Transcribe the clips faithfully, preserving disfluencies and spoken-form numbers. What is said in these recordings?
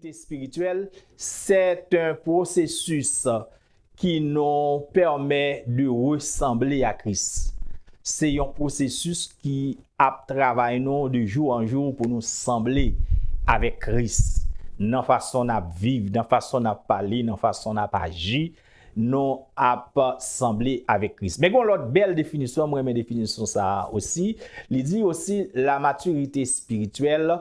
Maturité spirituelle, c'est un processus qui nous permet de ressembler à Christ. Se yon pwosesis ki ap travay nou de jou an jou pou nou sanble avèk Kris. Nan fason n ap viv, nan fason n ap pale, nan fason n ap aji, nou ap sanble avèk Kris. Men gen yon lòt bèl definisyon, mwen renmen definisyon sa a osi. Li di osi, la maturité spirituelle,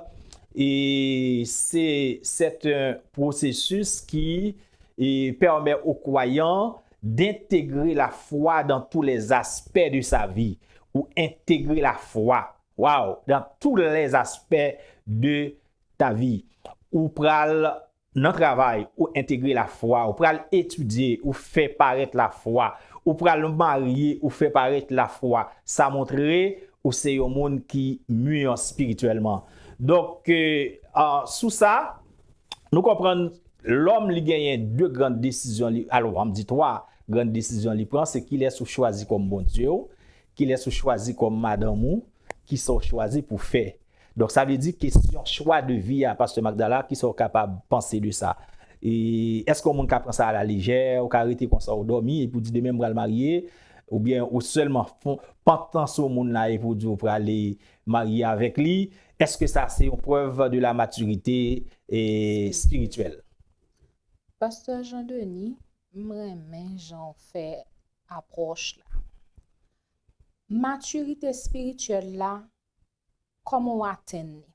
e se, c'est un processus qui, e, permet au croyant d'intégrer la foi dans tous les aspects de sa vie. Ou entegre lafwa. Wow! Dans tous les aspects de ta vie. Ou pral nan travay, ou entegre lafwa. Ou pral etidye, ou fè parèt lafwa. Ou pral marye, ou fè parèt lafwa. Sa montre ou se yon moun ki mi espirityèlman. Donk, e, a, sou sa, nou konprann lòm li genyen de grann desizyon li, alò, an m di twa grann desizyon li pran, se kilès ou chwazi kòm Bondye w, kilès ou chwazi kòm madanm ou, kisa w chwazi pou fè. Donk, sa vle di kesyon chwa de vi a, Pastè Magdala, kisa w kapab panse de sa? E èske yon moun ka pran sa alalejè, ou ka rete konsa, ou dòmi, epi w di demen m pral marye, oubyen ou sèlman fon, pantan sou moun la, epi w di w prale marye avèk li? Èske sa se yon prèv de la matirite, e, espirityèl? Pastè Jean Denis, m renmen jan w fè apwòch la. Matirite espirityèl la, kòman w atenn li?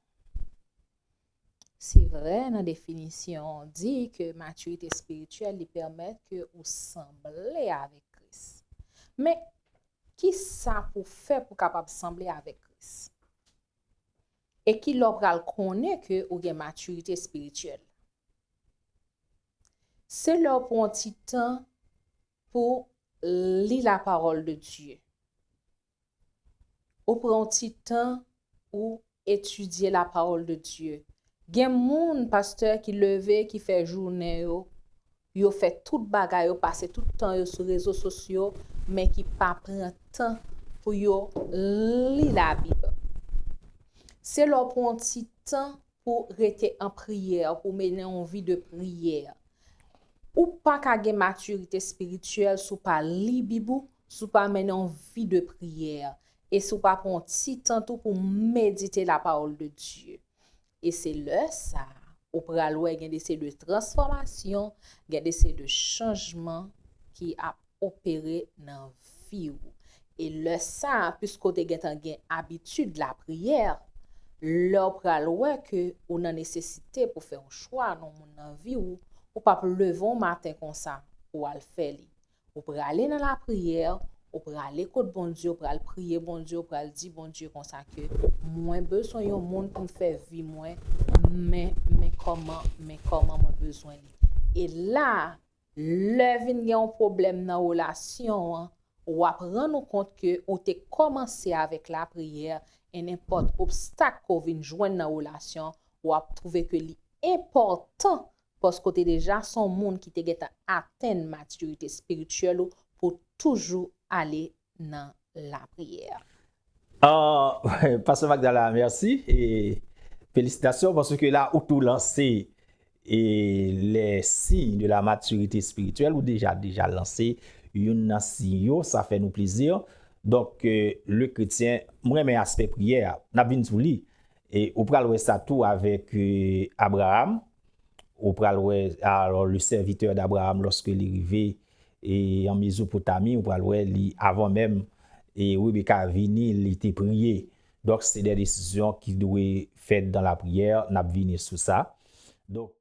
Se vre, nan definisyon an, di ke matirite espirityèl, li pèmèt ke ou sanble avèk Kris. Men, kisa pou fè pou kapab sanble avèk Kris? E ki lè w pral konnen ke ou gen matirite espirityèl? Se lè w pran yon ti tan pou li la parole de Dieu. Ou pran yon ti tan ou etidye la parole de Dieu. Gen moun, pastè, ki leve, ki fè jounen yo, yo fè tout bagay yo, pase tout tan yo sou rezo sosyo, men ki pa pran tan pou yo li Labib. Se lè w pran yon ti tan pou rete an priyè, pou mennen yon vi de priyè. Ou pa ka gen matirite espirityèl si w pa li Bib ou, si w pa mennen yon vi de priyè, e si w pa pran yon ti tan tou pou medite la parole de Dieu. E se lè sa a, ou pral wè gen de seri de transfòmasyon, gen de seri de chanjman ki ap opere nan vi w. E lè sa a, piske w te gentan gen abitid lapriyè, lè w pral wè ke ou nan nesesite pou fè yon chwa nan yon moun nan vi w, ou p ap leve yon maten konsa pou w al fè li. Ou prale nan lapriyè, ou prale kot Bondye, ou pral priye Bondye, ou pral di Bondye konsa ke mwen bezwen yon moun pou m fè vi mwen, men, men kòman, men kòman mwen bezwen li. E la, lè vin gen yon pwoblèm nan relasyon an, w ap rann ou kont ke ou te kòmanse avèk lapriyè, e nenpòt obstak ke w vin jwenn nan relasyon, w ap twouve ke li enpòtan paske w te deja se yon moun ki te gentan atenn matirite espirityèl ou pou toujou ale nan lapriyè. Ah, Pastè Magdala, mèsi e felisitasyon paske la ou tou lanse e les signes de la maturité spirituelle, ou deja, deja lanse youn nan siy yo, sa fè nou plezi. Donk, e, le kretyen, mwen renmen aspè priyè a, n ap vin sou li. E ou pral wè sa tou avèk, e, Abraham, ou pral wè, alò, le serviteur d'Abraham, lòske li rive, e, an Mezopotami, ou pral wè li, avan menm, e, Rebeka vini, li te priye. Donk, se de desizyon ki dwe fèt dan lapriyè, n ap vini sou sa. Donk,